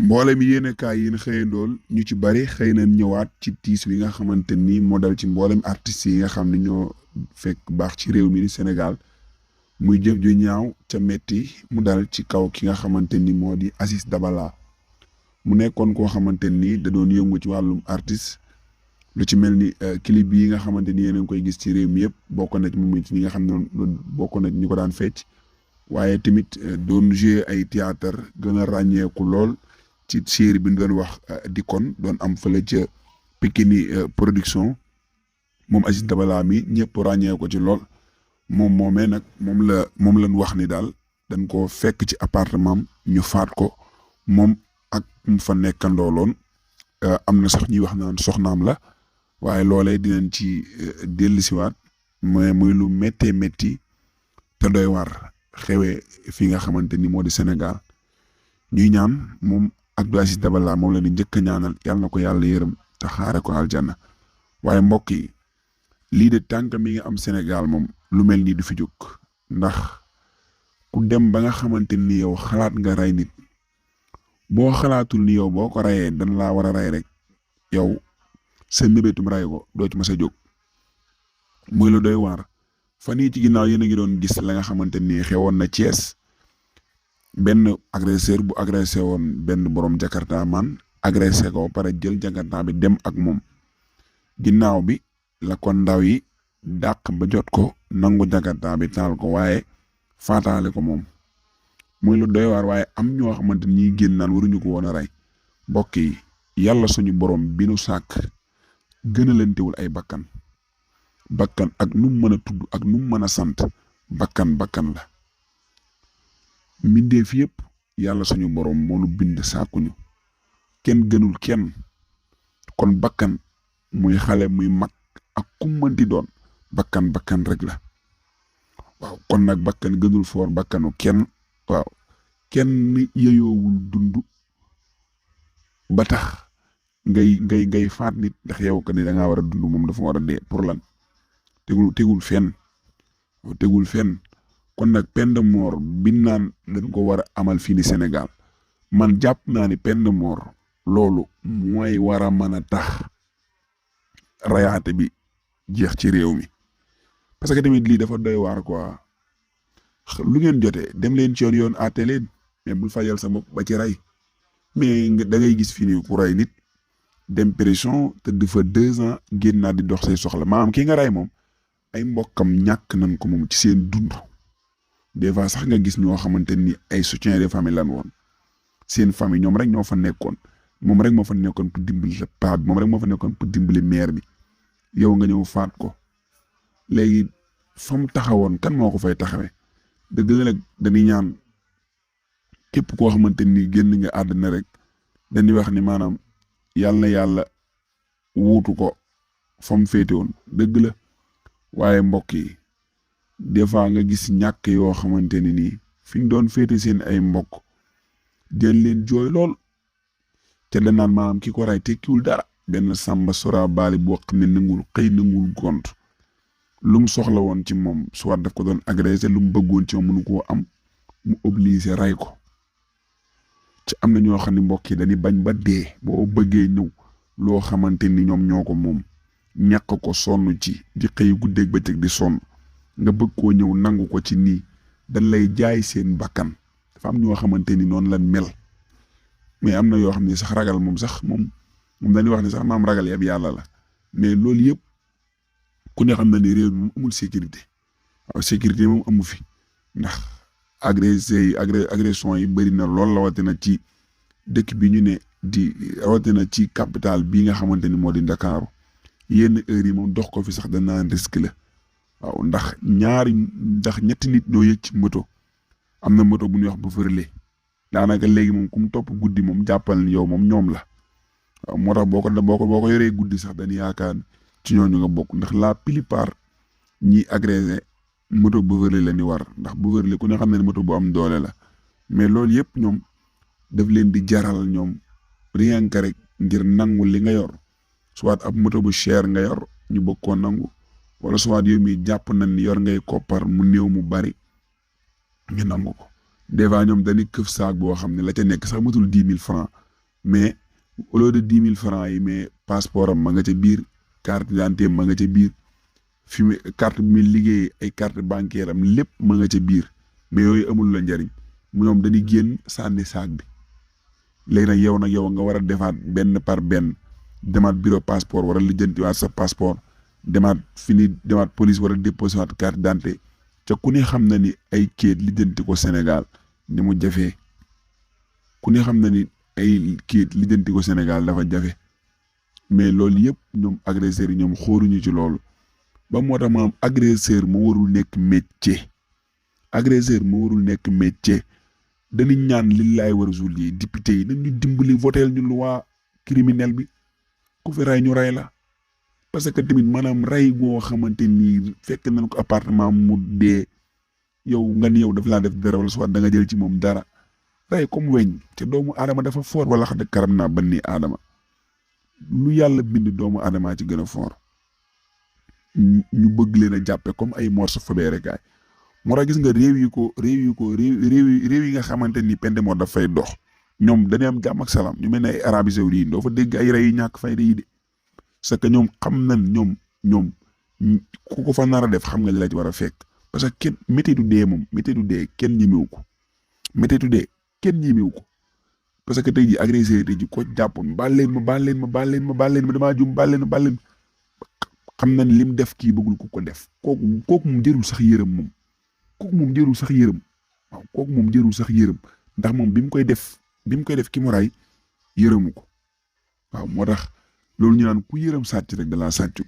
mboolem yéenekaay yi xëyandool ñu ci bari xëy na ñëwaat ci tiis wi nga xamante ni moo dal ci mboolem artistes yi nga xam ne ñoo fekk baax ci réew mi di Sénégal muy jëf ju ñaaw ca metti mu dal ci kaw ki nga xamante ni moo di Aziz Dabala mu nekkoon koo xamante ni da doon yëngu ci wàllum artiste lu ci mel ni clip yi nga xamante ni yéen a ngi koy gis ci réew mi yëpp bokk na ci moom ci ñi nga xam ne bokk na ci ñi ko daan fecc waaye tamit doon jouer ay théâtre gën a ràññeeku lool ci série bi ñu doon wax Dikon doon am fële ca Pikini production moom Aziz Dabala mi ñëpp ràññee ko ci lool moom moomee nag moom lañ wax ni daal dañ koo fekk ci appartement ñu faat ko moom ak mu fa nekkandooloon am na sax ñuy wax naan soxnaam la waaye loolee dinañ ci dellusiwaat mais muy lu méttee métti te doy war xewee fi nga xamante ni moo di Sénégal ñuy ñaan moom Abdou Aziz Dabala moom la di njëkk a ñaanal yàlla na ko yàlla yërëm te xaare ko aljanna waaye mbokk yi lii de tànk mi nga am Sénégal moom lu mel nii du fi jóg ndax ku dem ba nga xamante ni yow xalaat nga rey nit boo xalaatul ni yow boo ko reyee dañ laa war a rey rek yow sa mébétum rey ko doo ci mas a jóg muy lu doy waar fan yii ci ginnaaw yéen a ngi doon gis la nga xamante ni xewoon na Thiès benn agresseur bu agressé woon benn borom Jakarta man agressé ko pare jël Jakarta bi dem ak moom ginnaaw bi la ko ndaw yi dàq ba jot ko nangu Jakarta bi taal ko waaye faataale ko moom muy lu doy waar waaye am ñoo xamante ni ñuy génn naan waruñu ko woon a rey mbokk yi yàlla suñu borom bi nu sàkk gën a lentewul ay bakkan ak nu mu mën a tudd ak nu mu mën a sant bakkan la mbindeef yëpp yàlla suñu borom moo nu bind sàkkuñu kenn gënul kenn kon bakkan muy xale muy mag ak ku mënti doon bakkan rek la waaw kon nag bakkan gënul foor bakkanu kenn waaw kenn yeyoowul dund ba tax ngay faat nit ndax yow que ni da ngaa war a dund moom dafa war a dee pour lan tegul fenn kon nag peine de mort bi naan dañ ko war a amal fii ni Sénégal man jàpp naa ni peine de mort loolu mooy war a mën a tax rayaate bi jeex ci réew mi parce que tamit lii dafa doy waar quoi lu ngeen jotee dem leen ci yoon àtte leen mais bul fajal sa bopp ba ci rey mais da ngay gis fii nii ku rey nit dem prison tëdd fa 2 ans génnaat di dox say soxla maanaam ki nga rey moom ay mbokkam ñàkk nañ ko moom ci seen dund des fois sax nga gis ñoo xamante ni ay soutien de famille lan woon seen famille ñoom rek ñoo fa nekkoon moom rek moo fa nekkoon pour dimbali paa bi moom rek moo fa nekkoon pour dimbali mère bi yow nga ñëw faat ko léegi fa mu taxawoon kan moo ko fay taxawee dëgg la nag dañuy ñaan képp koo xamante ni génn nga àddina rek dañuy wax ni maanaam yàlla na yàlla wuutu ko fa mu féete woon dëgg la waaye mbokk yi des fois nga gis ñàkk yoo xamante ni nii fi ñu doon féete seen ay mbokk jël leen jooy lool te danaan maanaam ki ko ray tekkiwul dara benn sàmba sora baali boo xam ne nangul xëy nangul gont lu mu soxla woon ci moom soit daf ko doon agressé lu mu bëggoon ci moom mënu koo am mu obligé ray ko ci am na ñoo xam ne mbokk yi dañuy bañ ba dee boo bëggee ñëw loo xamante ni ñoom ñoo ko moom ñàkk ko sonn ci di xëy guddeeg bëccëg di sonn nga bëgg koo ñëw nangu ko ci nii dañ lay jaay seen bakkan dafa am ñoo xamante ni noonu lañ mel mais am na yoo xam ne sax ragal moom dañuy wax ne sax maam ragal yëpp yàlla la mais loolu yëpp ku ne xam na ni réew mi moom amul sécurité waaw sécurité moom amu fi ndax agression yi bëri na lool rawatina ci dëkk bi ñu ne di rawatina ci capital bii nga xamante ni moo di Ndakaaru yenn heures yi moom dox ko fi sax danaan risque la waaw ndax ñetti nit ñoo yëg ci moto am na moto bu ñuy wax bu fërle daanaka léegi moom ku mu topp guddi moom jàppal ni yow moom ñoom la waaw moo tax boo ko yoree guddi sax dañuy yaakaar ci ñooñu nga bokk ndax la plupart ñi agressé moto bu fërle la ni war ndax bu fërle ku ne xam ne moto bu am doole la mais loolu yëpp ñoom daf leen di jaral ñoom rien que rek ngir nangu li nga yor soit ab moto bu cher nga yor ñu bëgg koo nangu wala soit yow mi jàpp nañ ni yor ngay koppar mu néew mu bari ñu nangu ko des fois ñoom dañuy këf saak boo xam ne la ca nekk sax matul 10 000 francs mais au lieu de 10 000 francs yi mais passeport am ma nga ca biir carte d'identité ma nga ca biir fi mu carte bi muy liggéey ay carte bancaire am lépp ma nga ca biir mais yooyu amul la njariñ ñoom dañuy génn sànni saak bi léegi nag yow nga war a defaat benn par benn demaat bureau passeport war a lijjantiwaat sa passeport demaat police war a déposé waat carte d'identité ca ku ne xam na ni ay kayit lijjanti ko Sénégal ni mu jafee ku ne xam na ni ay kayit lijjanti ko Sénégal dafa jafe mais loolu yëpp ñoom agresseurs yi ñoom xóoruñu ci loolu ba moo tax maanaam agresseur mu warul nekk métier dañuy ñaan lillaay wa rasul yi député yi nañ ñu dimbali votel ñu loi criminel bi ku fi ray ñu ray la parce que tamit maanaam ray goo xamante ni fekk nañ ko appartement mu dee yow nga ni yow daf laa def dara wala soit da nga jël ci moom dara ray comme weñ te doomu aadama dafa foor wala xam ne karam naa banni aadama lu yàlla bind doomu aadamaa ci gën a foor ñu bëgg leen a jàppe comme ay morceaux fabeere gaay moo tax gis nga réew yi nga xamante ni peine de mort daf fay dox ñoom dañuy am jàmm ak salaam ñu mel ne ay Arabie Saoudite yi doo fa dégg ay rey yu ñàkk fayda yi de c'est que ñoom xam nañ ñoom ku ko fa nar a def xam nga li la ci war a fekk parce que kenn métti du dee kenn ñemewu ko parce que tey ji agressé tey ji ko jàppoon baal leen ma damaa jum baal leen ma xam nañ lim def kii bëggul ko def kooku moom jërul sax yërëm moom kooku moom jërul sax yërëm ndax moom bi mu koy def ki mu ray yërëmu ko waaw moo tax loolu ñu naan ku yërëm sàcc rek dalaa sàccu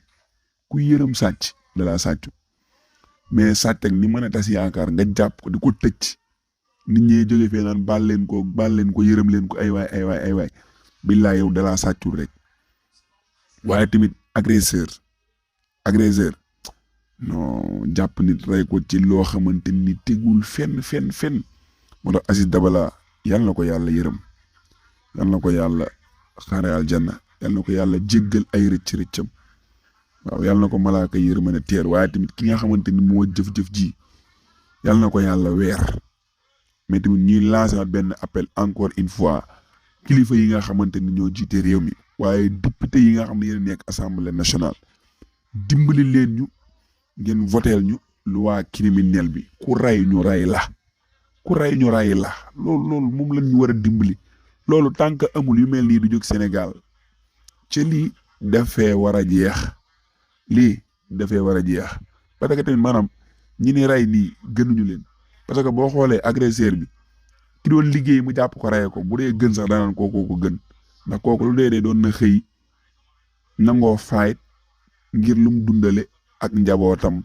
mais sàcc ak ni mën a tas yaakaar nga jàpp ko di ko tëcc nit ñee jóge fee naan baal leen ko yërëm leen ko ay waay billaay yow dalaa sàccul rek waaye tamit agresseur non jàpp nit rey ko ci loo xamante ni tegul fenn moo tax Aziz Dabala yal na ko yàlla yërëm yal na ko yàlla xaare aljanna yal na ko yàlla jéggal ay rëccam waaw yal na ko malaaka yërmande teer waaye tamit ki nga xamante ni moo jëf-jëf ji yal na ko yàlla weer mais tamit ñuy lancer waat benn appel encore une fois kilifa yi nga xamante ni ñoo jiite réew mi waaye député yi nga xam ne yéen nekk assemblée nationale dimbali leen ñu ngeen voteel ñu loi criminel bi ku ray ñu ray la loolu moom lañ ñu war a dimbali loolu tant que amul yu mel nii du jóg Sénégal ci lii dafee war a jeex parce que tamit maanaam ñi ni ray nii gënuñu leen parce que boo xoolee agresseur bi ki doon liggéey mu jàpp ko raye ko bu dee gën sax daanaan kooku ko gën ndax kooku lu dee doon na xëy nangoo faayit ngir lum dundale ak njabootam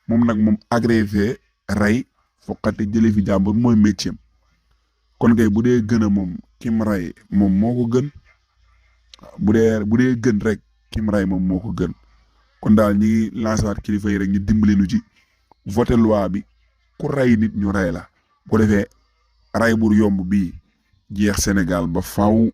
moom agressé ray foqati jële fi jàmbur mooy métier kon kay bu dee gën a moom kim ray moom moo ko gën bu dee gën rek kim ray moom moo ko gën kon daal ñi ngi lancé waat kilifa yi rek ñu dimbali nu ci voté loi bi ku ray nit ñu ray la bu defee ray bur yomb bii jeex Sénégal ba faaw